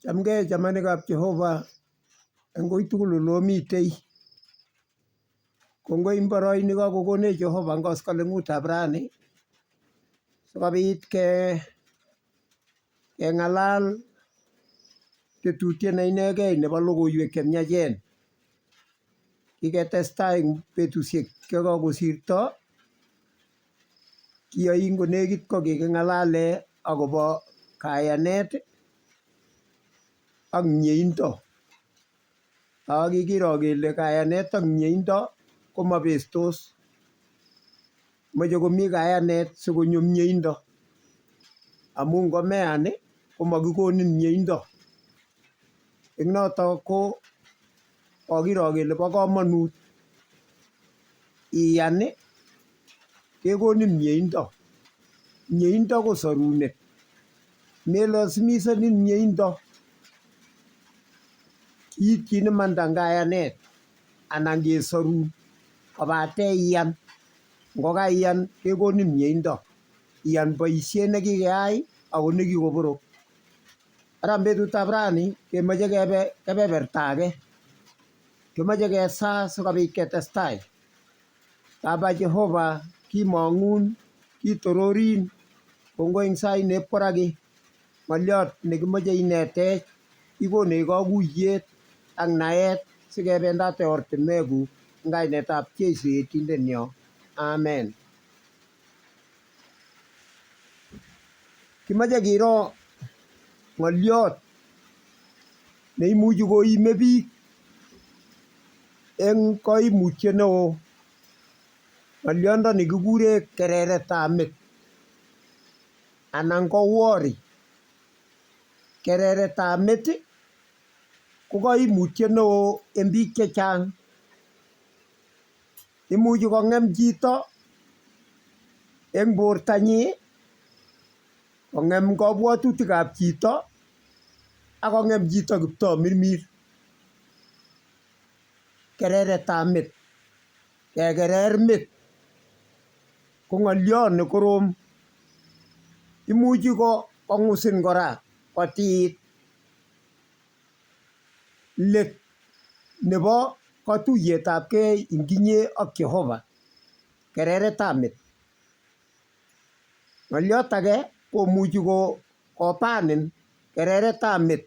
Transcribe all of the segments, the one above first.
Chamgei chamanikab Jehova eng koi tugul ole omitei. Kongoi eng boroin nekakokonech Jehova eng koskoleng'utab rani sikobit keng'alal tetutiet ne inegei nebo logoiwek chemiachen. Kiketestai eng betusiek chekakosirto kiain konekit ko kiking'alale akobo kayanet ak mieindo. Ak kikiro kele kayanet ak mieindo komabestos. Moche komi kayanet sikonyo mieindo amu ngomeyan komakikonin mieindo. Eng noto ko kokiro kele bo komonut iyan kekonin mieindo. Mieindo ko sorunet. Melasimisanin mieindo. Kiityin imanda eng kayanet anan kesorun kobate iyan. Ngokaiyan kekonin mieindo. Iyan boisiet nekikeai ako nekikoborok. Ara betutab rani kemoche kebe kebeberta age. Kimoche kesaa sikobit ketestai. Baba Jehova kimong'un kitororin kongoi eng sait nep koraki ng'oliot nekimoche inetech ikonech kaguiyet ak naet sikebendate ortinwekuk eng kainetab Jesu etindenyo. Amen. Kimoche kiro ng'oliot neimuchi koime biik eng koimutiet neo. Ng'oliondoni kikure kereretab met anan ko worry. Kereretab met ko koimutiet neo eng biik chechang. Imuchi kong'em chito eng bortanyi, kong'em kabwatutikab chito ak kong'em chito kiptomirmir. Kereretab met, kekerer met ko ng'oliot nekorom. Imuchi kong'usin kora kotiit let nebo katuiyetabkei ing inye ak Jehova. Kereretab met. Ng'oliot age komuchi kobanin kereretab met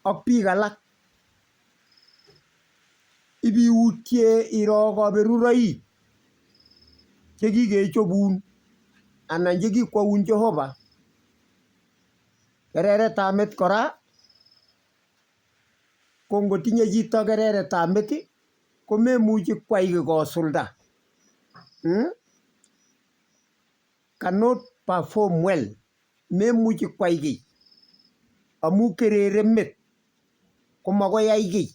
ak biik alak. Ibiutye iro kaberuroik chekikechobun anan chekikwoun Jehova. Kereretab met kora ko ngotinye chito kereretab met komemuchi kwai kiy kosulda. Cannot perform well. Memuchi kwai kiy amu kerere met komakoyai kiy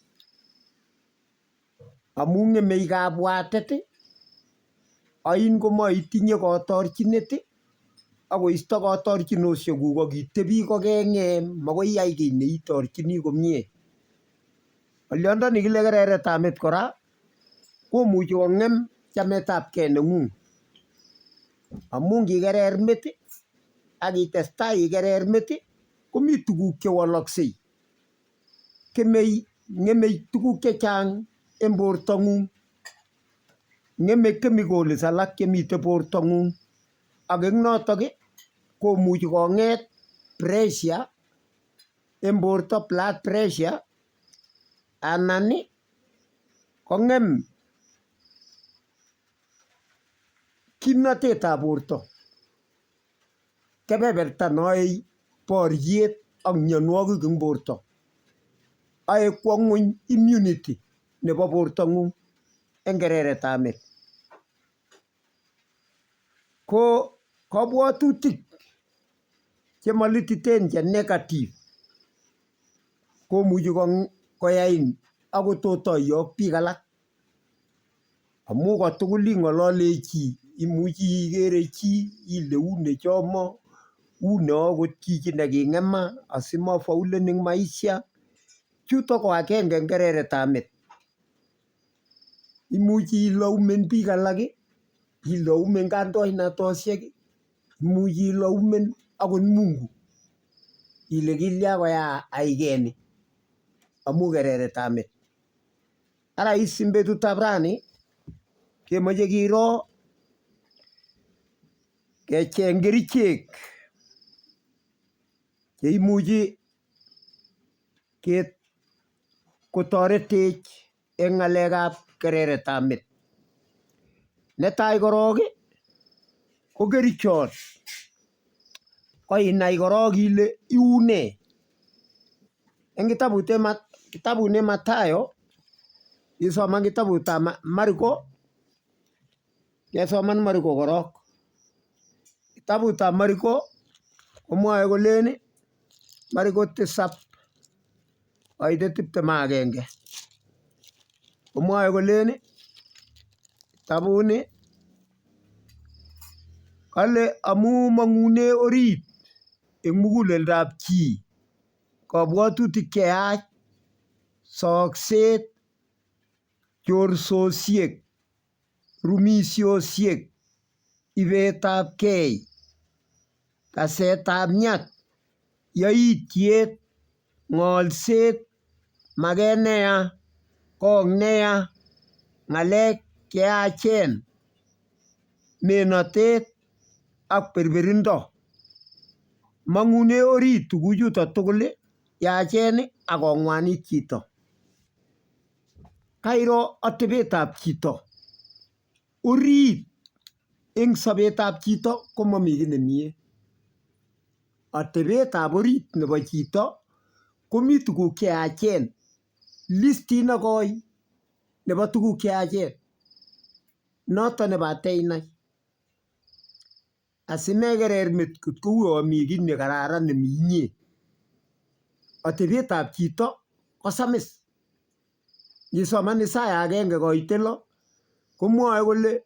amu ng'emei kabwatet ain komaitinye kotorchinet akoisto kotorchinoshekuk akitebi kokeng'em makoi iyai kiy neitorchini komie. Ng'oliondoni kile kereretab met kora komuchi kong'em chametabkei neng'ung amu ngikerer met akitestai ikerer met komi tuguk chewoloksei. Ng'emei tuguk chechang eng bortong'ung. Ng'eme chemicals alak chemitei bortong'ung ak eng notok komuchi kong'et pressure eng borto blood pressure anan kong'em kimnatetab borto. Kebeberta noei boriet ak mionwogik eng borto. Ae kwo ng'weny immunity nebo bortong'ung eng kereretab met. Ko kabwatutik chemalititen che negative komuchi koyain akot otoiyo ak biik alak amu kotugul ing'olole chi imuchi ikere chi ile une chomo une akot chichi neking'ema asimafaulen eng maisha. Chuto ko agenge eng kereretab met. Imuchi ilaumen biik alak ilaumen kandoinatoshek imuchi ilaumen akot Mungu. Ile kilya koyaaike ni amu kereretab met. Ara is eng betutab rani kemoche kiroo kecheng kerichek che imuchi kotoretech eng ngalekab kereretab met. Netai korok ko kerichot ko inai korok ile iune. Eng kitabut ne Matayo, isoman kitabutab Mariko, kesoman Mariko korok. Kitabutab Mariko komwae kolen Mariko tisap koite 21. Komwae kolen kitabuni kale amu mang'une orit eng muguleldab chi kabwatutik che yach, sokset, chorsosiek, rumisiosiek, ibetabkei, kasetab nyat, yaityet, ng'olset, maget neya, kong neya, ng'alek cheyachen, menotet ak berberindo. Mang'une orit tuguchuto tugul yachen ak kong'wanit chito. Kairo atebetab chito orit eng sobetab chito komami kiy nemie. Atebetab orit nebo chito komi tuguk cheyachen. Listit nekoi nebo tuguk cheyachen. Noto nebate inai. Asimekerer met kouyo mi kiy nekararan nemi inye. Atebetab chito kosamis. Ngisoman Isaya 1:6 komwoe kole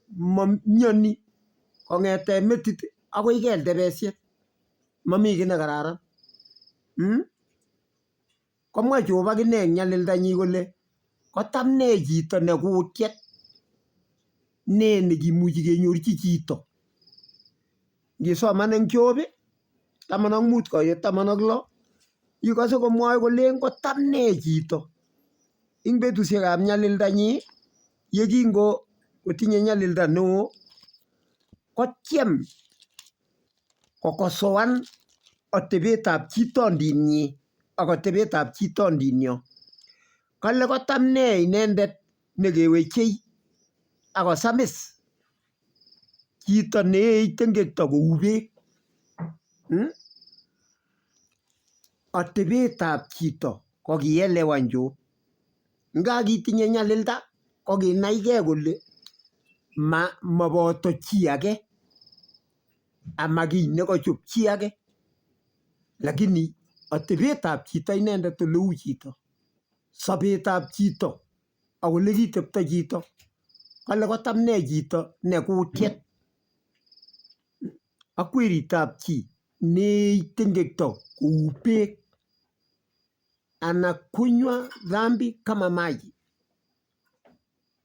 mioni kong'ete metit akoi keltebesiet. Mami kiy nekararan. Komwa Job akine eng nyalildanyi kole kotam ne chito ne kutiet? Ne nekimuchi kenyorchi chito? Ngisoman eng Job 15:16 ikose komwoe kolen kotam ne chito eng betusiekab nyalildanyi yekingo kotinye nyalilda neo kotyem kokosoan atebetab chitondinyi ak atebetab chitondinyo. Kale kotam ne inendet nekewechei akosamis chito neei tengekto kou beek. Atebetab chito kokielewan Job. Nga kitinye nyalilda ko kinaigei kole maboto chi age ama kiy nekochop chi age lakini atebetab chito inendet oleu chito sobetab chito ak ole kitepto chito kale kotam ne chito ne kutiet ak weritab chi neei tengekto kou beek anakunywa dhambi kama maji.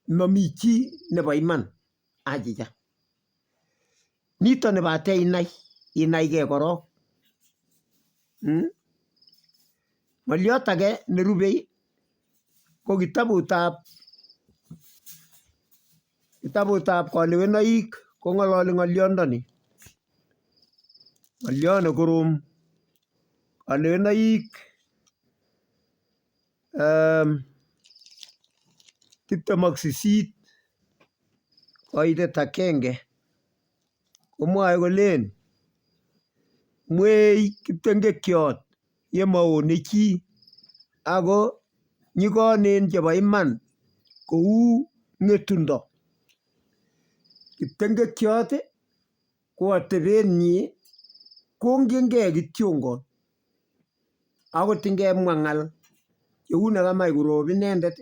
Mami chi nebo iman achicha. Nito nebate inai inaigei korok. Ng'oliot age nerubei ko kitabutab kalewenoik kong'ololi ng'oliondoni. Ng'oliot nekorom. Kalewenoik 28 koitet 1 komwoe kolen mwei kiptengekiot yemaone chi ako nyikonen chebo iman kou ng'etundo. Kiptengekiot ko atebenyi kongengei kityongon. Akot ngemwa ng'al cheu nekamach korop inendet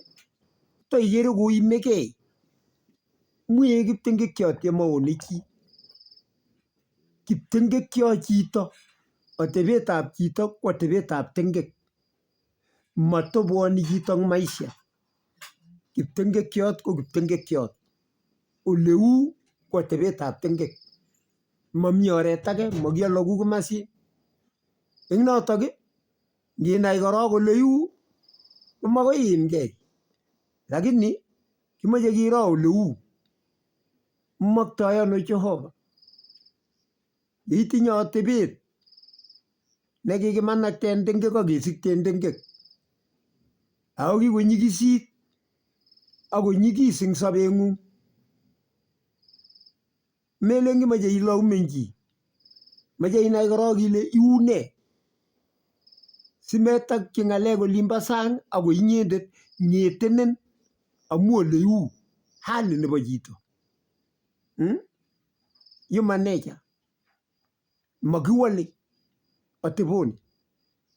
to ikere koimegei. Mwee kiptengekiot yemaone chi. Kiptengekiot chito. Atebetab chito ko atebetab tengek. Matobwoni chito eng maisha. Kiptengekiot ko kiptengekiot. Oleu ko atebetab tengek. Mami oret age, makialoku kimasin. Eng notok Nginai korok ole iu komakoi iimgei lakini kimoche kiro ole uu. Maktoi ano Jehova? Yeitinye atebet nekikimanakta en tengek ak kesikte en tengek ako kikonyikisit ak konyikis eng sobeng'ung. Melen kimoche ilaumen chi, moche inai korok ile iu nee simetokyi ng'alek olin bo sang ako inyendet ng'etenin amu ole iu hali nebo chito. Human nature makiwole ateboni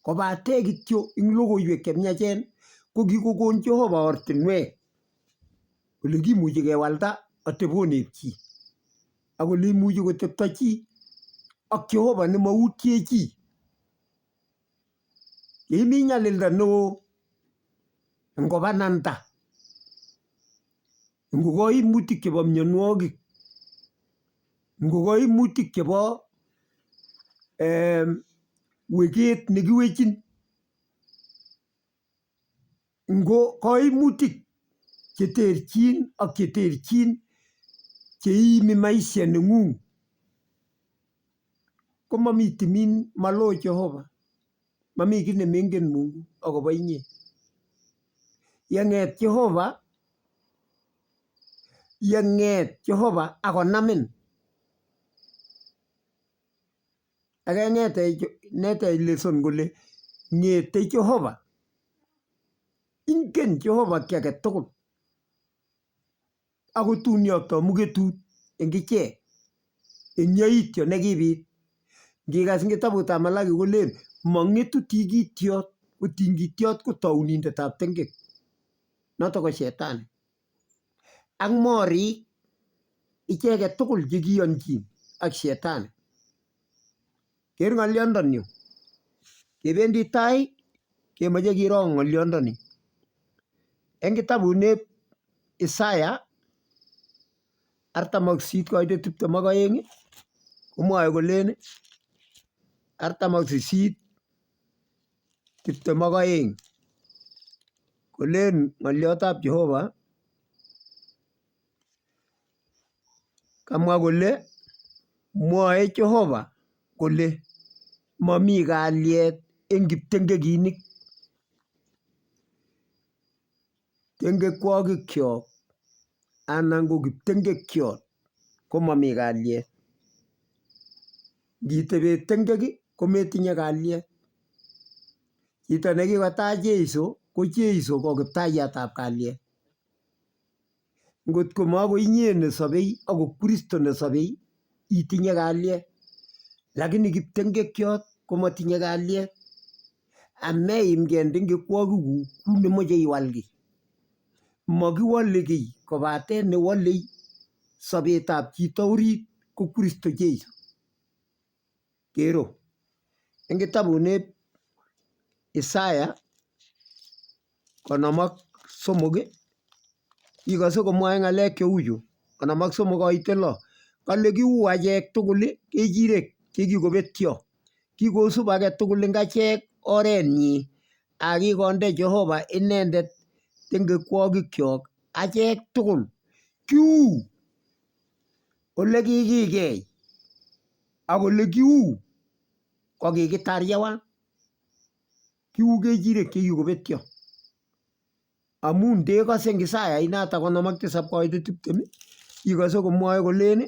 kobate kityo eng logoiwek chemiachen ko kikokon Jehova ortinwek ole kimuchi kewalda atebonep chi ak ole imuchi kotepto chi ak Jehova nemautie chi. Yeimi nyalilda neo ngo bananda, ngo kaimutik chebo mionwogik, ngo kaimutik chebo weket nekiwechin, ngo kaimutik cheterchin ak cheterchin cheiimi maisha neng'ung komami timin maloo Jehova, mami kiy nemengen Mungu akobo inye. Yeng'et Jehova, yeng'et Jehova akonamin akeng'etech netech lesson kole ng'ete Jehova, ingen Jehova kiy age tugul akot tun yokto muketut eng ichek eng yaityo nekibit. Ngikas eng kitabutab Malaki kolen mang'etu tigityot ko tingityot ko tounindetab tengek notok ko shetani ak morik icheket tugul chekiyonchin ak shetani. Ker ng'olyondoni. Kebendi tai kemoche kiro ng'olyondoni. Eng kitabut neb Isaya 48 22 komwoe kolen 48 22 kolen ng'olyotab Jehova kamwa kole mwoe Jehova kole momi kalyet eng kiptengekinik. Tengekwokikyok anan ko kiptengekyot komomi kalyet. Ngitebe tengek kometinye kalyet. Chito nekikotach Jeiso ko Jeiso ko kiptaiyatab kalyet. Ngot ko mako inye nesobei ako Kristo nesobei itinye kalyet. Lakini kiptengekyot komotinye kalyet. Ameimgei en tengekwokikuk kou nemoche iwal kiy. Mokiwole kiy kobaten newolei sobetab chito orit ko Kristo Jeiso. Kero eng kitabut neb Isaya 53 ikose komwoe ng'alek cheuchu 53 koite 6 kale kiu achek tugul kechirek chekikobetyo kikosub age tugul eng achek orenyi ak kikonde Jehova inendet tengekwokikyok achek tugul kiu ole kikikei ak ole kiu kokikitaryawan kiu kechirek chekikobetyo amu ndekose eng Isaya inatak 57 koite 20 ikose komwoe kolen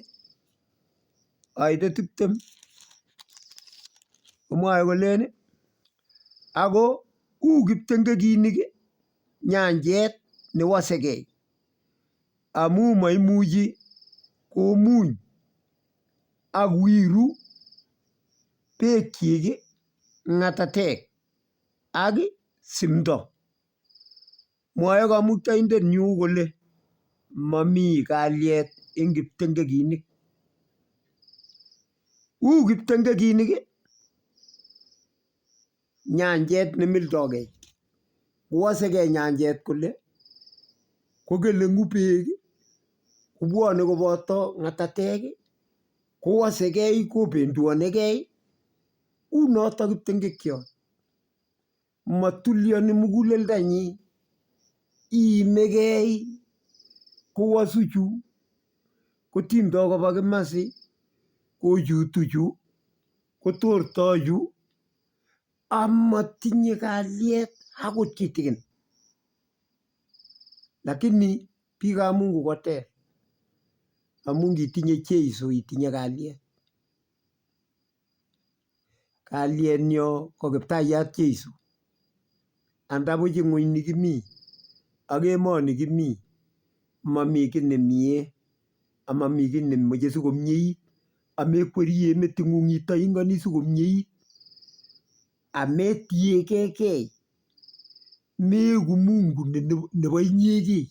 koite 20 komwoe kolen ako u kiptengekinik nyanjet newosekei amu maimuchi komuny ak wiru beekchik ng'atatek ak simdo. Mwoe kamuktaindenyu kole mami kalyet eng kiptengekinik. U kiptengekinik nyanjet nemildogei. Kowosegei nyanjet kole kokeleng'u beek kobwone koboto ng'atatek kowosegei kobenduonegei u notok kiptengekiot. Matulioni muguleldonyi, iimegei kowosu chu, kotimdoi koba kimasi, kochutu chu, kotortoi chu, amatinye kalyet akot kitikin. Lakini biikab Mungu koter amu ngitinye Jeiso itinye kalyet. Kalyenyo ko kiptayat Jeiso. Andabuch ing'weny nikimi ak emoni kimi mami kiy nemie amami kiy nemoche sikomyeit amekwerie meting'ung itoingoni sikomyeit ametiegegei meeku Mungu nebo inyegei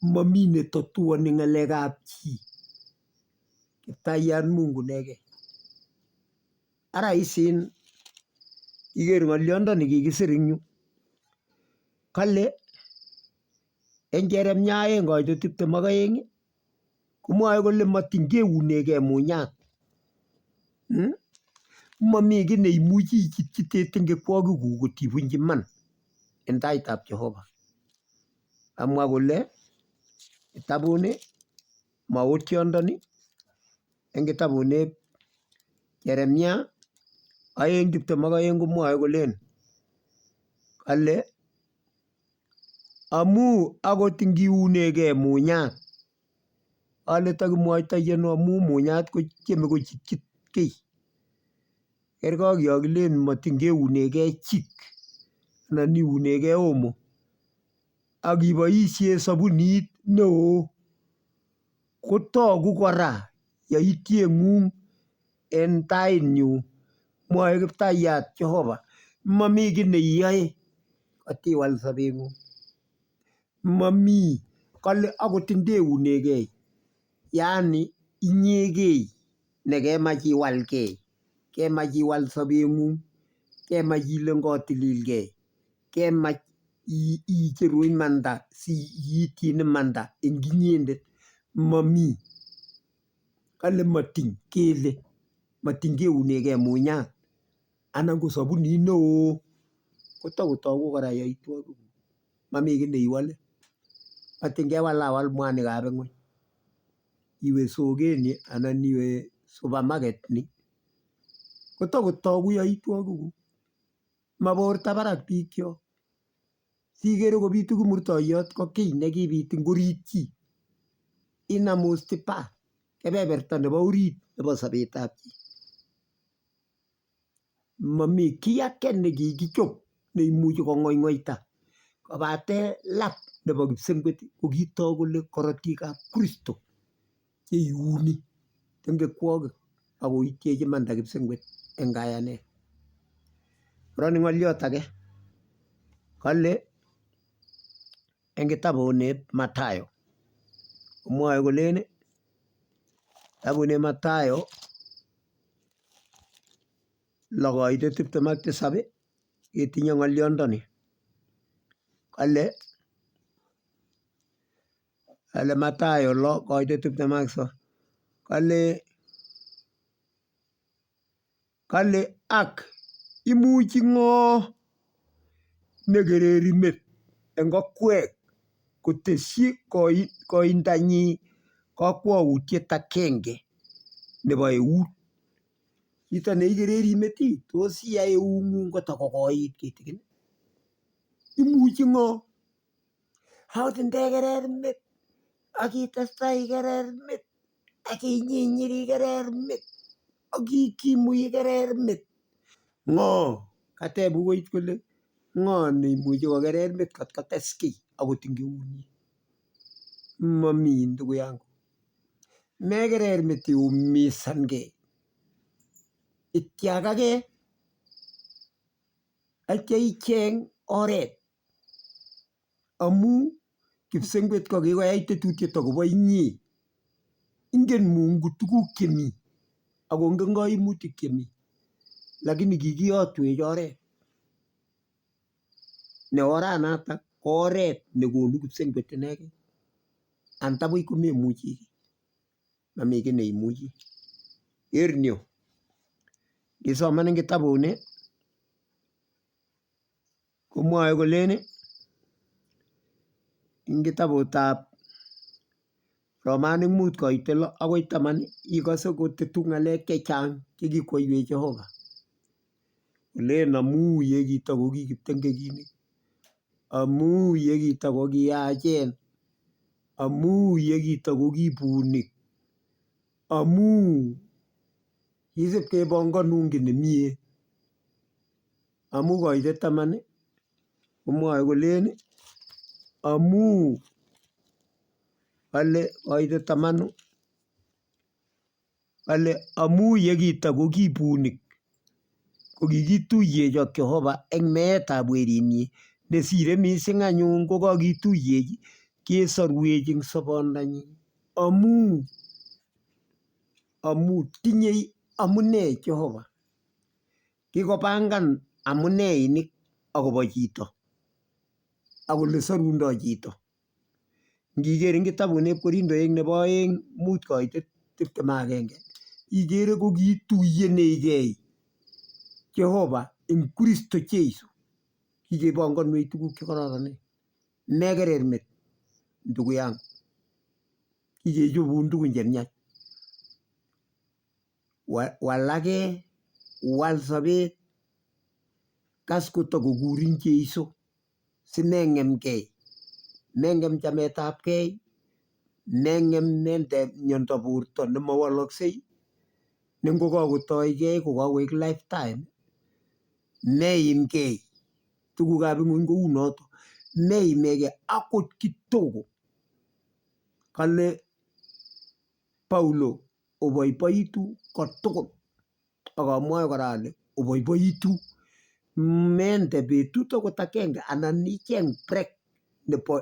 mami netatuani ng'alekab chi kiptayat Mungu inegei. Ara isin iker ng'olyondoni kikisir eng yu kale eng Jeremia aeng koitet 22 komwoe kole matiny keunegei munyat. Mami kiy neimuchi ichitchite tengekwokikuk kotibunchi iman en taitab Jehova. Kamwa kole kitabuni maotiondoni eng kitabuni Jeremia 2:22 komwoe kolen kale amu akot ngiunegei munyat ale takimwoitoi ano amu munyat kotyeme kochitchit kiy. Kerkei ak yo kilen matin keunegei jik anan iunegei omo ak iboishe sabunit neo kotogu kora yaityeng'ung en tainyu mwoe kiptayat Jehova mami kiy neiyoe kotiwal sobeng'ung. Mami kale akot ndeunegei yaani inyegei nekemach iwalgei kemach iwal sobeng'ung kemach ile ngotililgei kemach icheru imanda siityin imanda eng inyendet mami. Kale matiny kele matiny keunegei munyat anan ko sabunit neo kotakotogu kora yaitwogikuk mami kiy neiwole. Matin kewalawal mwanikab ing'weny iwe sokeni anan iwe supermarket ni kotakotogu yaitwogikuk. Ma borto barak biikchok. Sikere kobitu kimurtoiyot ko kiy nekibit eng orit chi. Innermost part kebeberta nebo orit nebo sobetab chi. Mami kiy ake nekikichop neimuchi kong'oing'oita kobate lap nebo kipsengwet kokitok kole korotikab Kristo cheiuni tengekwokik akoityech imanda kipsengwet eng kayanet. Koroni ng'oliot age kale eng kitabuni Matayo komwoe kolen kitabuni Matayo 6:27 ketinye ng'olyondoni kale kale Matayo 6:27 kale kale ak imuchi ng'o nekereri met eng akwek kotesyi koindanyi kakwautiet akenge nebo eut. Chito neikereri met ii tos iyai eung'ung kotakokoit kitikin? Imuchi ng'o? Akot ndekerer met ak itestai ikerer met ak inyinyir ikerer met ak ikimu ikerer met. Ng'o? Kateb bukuit kole ng'o neimuchi kokerer met kot kotes kiy akot eng eunyi? Mami ndugu yangu. Mekerer met iumisangei. Ityakakei atya icheng oret amu kipsengwet ko kikoyai tetutiet akobo inye. Ingen Mungu tuguk chemi akongen kaimutik chemi lakini kikiyotwech oret. Ne oranatak ko oret nekonu kipsengwet inegei. Andabuch komemuchi kiy. Mami kiy neimuchi. Ker ni yu. Ngisoman eng kitabuni Komwoe kolen eng kitabutab Romanik 5:6 akoi 10 ikose kotetu ng'alek chechang chekikwoiwech Jehova. Kolen amu ye kitokoki kiptengekinik, amu ye kitokokiyachen, amu ye kitokoki bunik, amu kisip kepongonun kiy nemie. Amu koitet 10 komwoe kolen amu kale koitet 10 kale amu yekitokoki bunik kokikituiyech ak Jehova eng meetab werinyi nesire mising anyun kokakituiyech kesorwech eng sobondanyi amu tinyei amune Jehova. Kikopangan amuneinik akobo chito ak ole sorundoi chito. Ngiker eng kitabut neb Korindoek nebo 2 5:21 ikere kokituiyenechkei Jehova eng Kristo Jesu. Kikepongonwech tuguk chekororonen. Mekerer met ndugu yangu. Kikechobun tugun chemiach. Walake, wal sobet, kas kotokokurin Jeiso simeng'emkei, meng'em chametabkei, meng'em mende miondo borto nemowoloksei ne ngokakotoikei kokakoek lifetime, meimkei. Tugukab ing'weny kou noto. Meimekei akot kidogo. Kale Paulo oboiboitu kotugul. Ak amwoe kora ale oboiboitu. Mende betut akot agenge anan icheng break nebo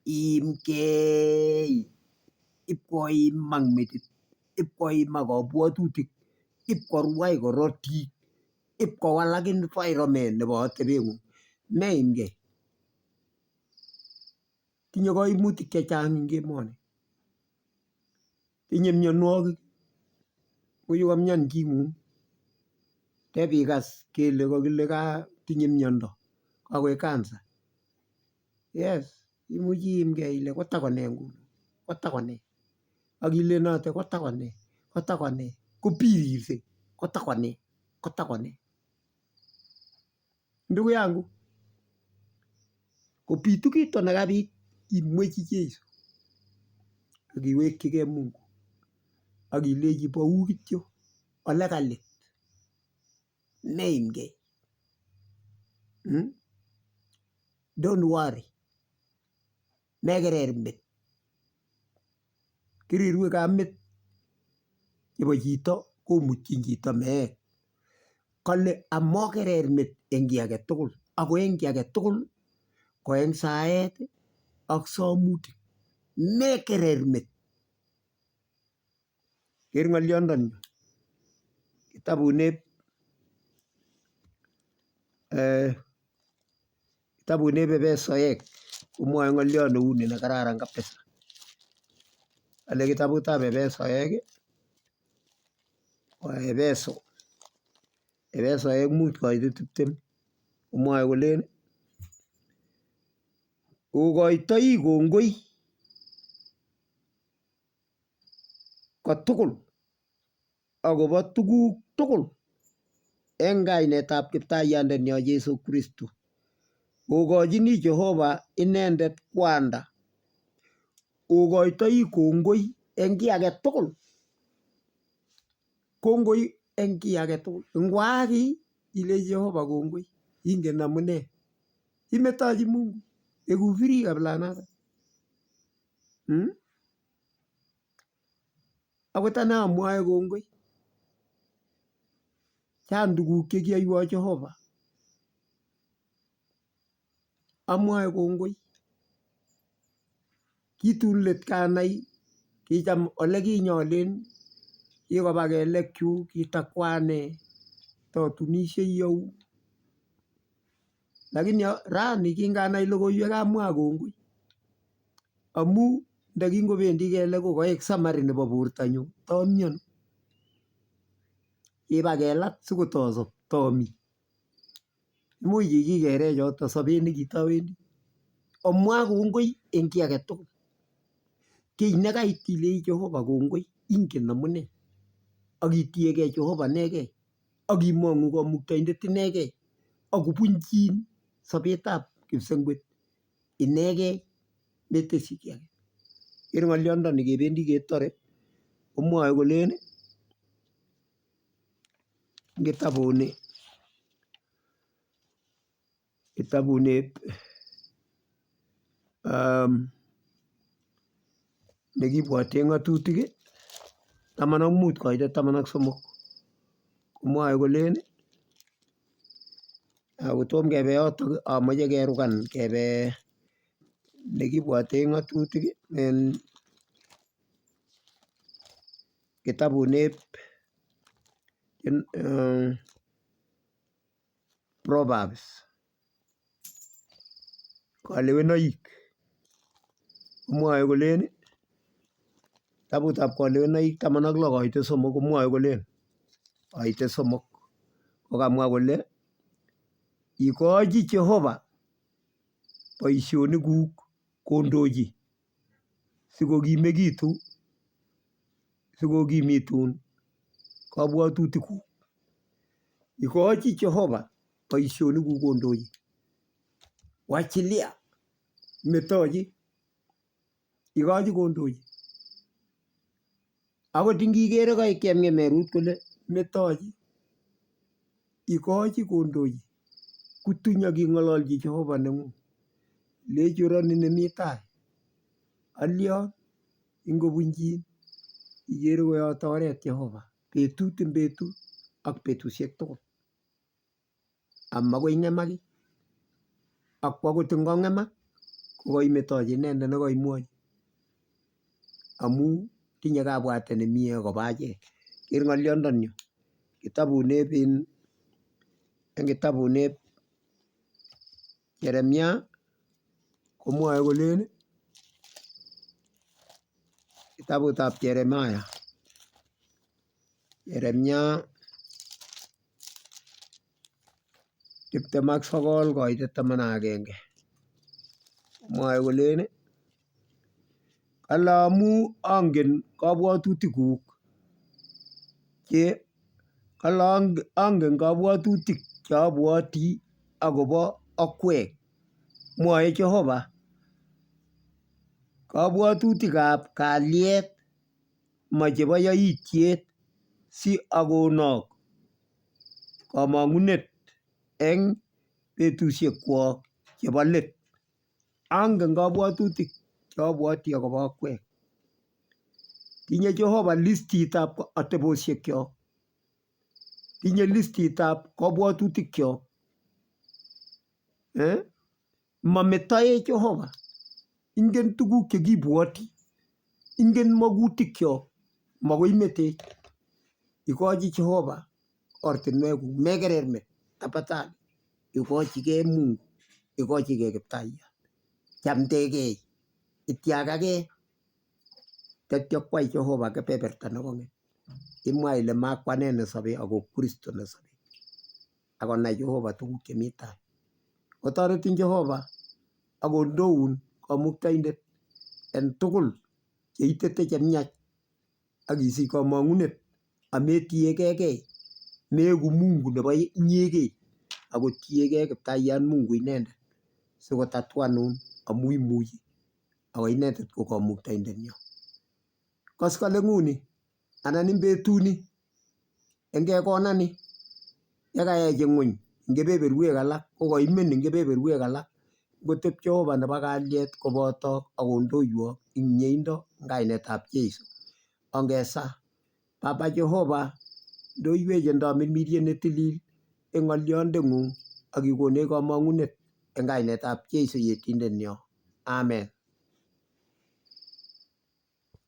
iimkei ipkoimak metit, ipkoimak kabwatutik, ipkorwai korotik, ipkowalak environment nebo atebeng'ung. Meimkei. Tinye kaimutik chechang eng emoni. Tinye mionwogik. Much komian ching'ung. Tebikas kele kakile tinye miondo kakoek cancer. Yes, imuchi iimkei ile kotokone nguno, kotokone. Ak ilenote kotokone, kotokone, kopirirsei kotokone, kotokone. Ndugu yangu, kobitu kito nekabit imwechi Jesu ak iwekchigei Mungu ak ilechi bou kityo ole kalit. Meimkei. Don't worry. Mekerer met. Kererwekab met chebo chito komutyin chito meet. Kale amokerer met eng kiy age tugul ako eng kiy age tugul ko eng saet ak somutik. Mekerer met. Ker ng'olyondoni kitabut neb Epesoek komwoe ng'olyot neu ni nekararan kabisa. Kale kitabutab Epesoek Waefeso Epesoek 5:20 komwoe kolen okoitoi kongoi kotugul akobo tuguk tugul eng kainetab kiptaiyandenyo Jesu Kristo. Okochini Jehova inendet kwanda. Okoitoi kongoi eng kiy age tugul. Kongoi eng kiy age tugul. Ngwaak kiy ilechi Jehova kongoi. Ingen amune. Imetochi Mungu. Eku free kabila noto. Akot ane amwoe kongoi. Chang tuguk chekiyoiwo Jehova. Amwoe kongoi. Kitun let kanai kicham olekinyolen kikoba kelekchu kitakwane totunishei au. Lakini rani kinganai logoiwek amwa kongoi. Amu ndakingobendi kelek ko kaek summary nebo bortonyu tomion. Kiba kelat sikotosop tomi. Imuch kikikerech choto sobet nekitowendi. Omwa kongoi en kiy agetugul. Kiy nekait ilei Jehova kongoi ingen amune ak itiegei Jehova inegei ak imong'u kamuktaindet inegei ak kobunjin sobetab kipsengwet inegei metesyi kiy age. Ker ng'olyondoni kebendi ketore komwoe kolen eng kitabuni kitabunep nekibwote ng'atutik 15 koitet 13 komwoe kolen kotom kebe yotok amoche kerukan kebe nekibwote ng'atutik en kitabunep Proverbs kalewenoik komwoe kolen kitabutab kalewenoik 16 koitet 3 komwoe kolen koitet 3 kokamwa kole ikochi Jehova boisionikuk kondochi sikokimekitu sikokimitun kabwatutikuk. Ikochi Jehova boisionikuk kondochi. Wachilia metochi ikochi kondochi. Akot ingikere koik chemngemerut kole metochi ikochi kondochi. Kutuny ak ing'ololchi Jehova neng'ung. Ilechi oroni nemi tai alyon ingobunjin ikere koyote oret Jehova betut eng betut ak betusiek tugul. Amakoi ng'emak ak akot ingong'emak kokaimetochi inendet nekoimwochi amu tinye kabwatet nemie akobo achek. Ker ng'olyondoni kitabunep eng kitabunep Jeremia komwoe kolen kitabutab Jeremiah Jeremia 29 koitet 11 mwoe kolen kale amu angen kabwatutikuk che kale angen kabwatutik che abwoti akobo akwek mwoe Jehova kabwatutikab kalyet ma chebo yaityet si akonok kamang'unet eng betusiekwok chebo let. Angen kabwatutik che abwoti akobo akwek. Tinye Jehova listitab atebosiekyok. Tinye listitab kabwatutikyok. Eh? Mametoech Jehova. Ingen tuguk chekibwoti. Ingen magutikyok. Makoi metech. Ikochi Jehova ortinwekuk mekerer met tafadhali ikochigei Mungu ikochigei Kiptayat chamdegei ityakagei tetyo kwai Jehova kebeberta nekong'et imwa ile makwane nesobe ako Kristo nesobe akonai Jehova tuguk chemi tai kotoretin Jehova akondoun kamuktaindet en tugul cheitete chemiach ak isich kamang'unet ametiegei meeku Mungu nebo inyegei ako tiegei Kiptayat Mungu inendet sikotatuanun amu imuchi ako inendet ko kamuktaindenyo. Koskoleng'uni anan ing betuni eng kekonani yekaech ing'uny eng kebeberwek alak kokaimen eng kebeberwek alak ngotep Jehova nebo kalyet kobotok akondoiwok ing mieindo eng kainetab Jeiso. Ongesa Baba Jehova ndoiwech eng tamirmiriet netilil eng ng'olyondeng'ung ak ikonech kamang'unet eng kainetab Jeiso Yetindenyo. Amen.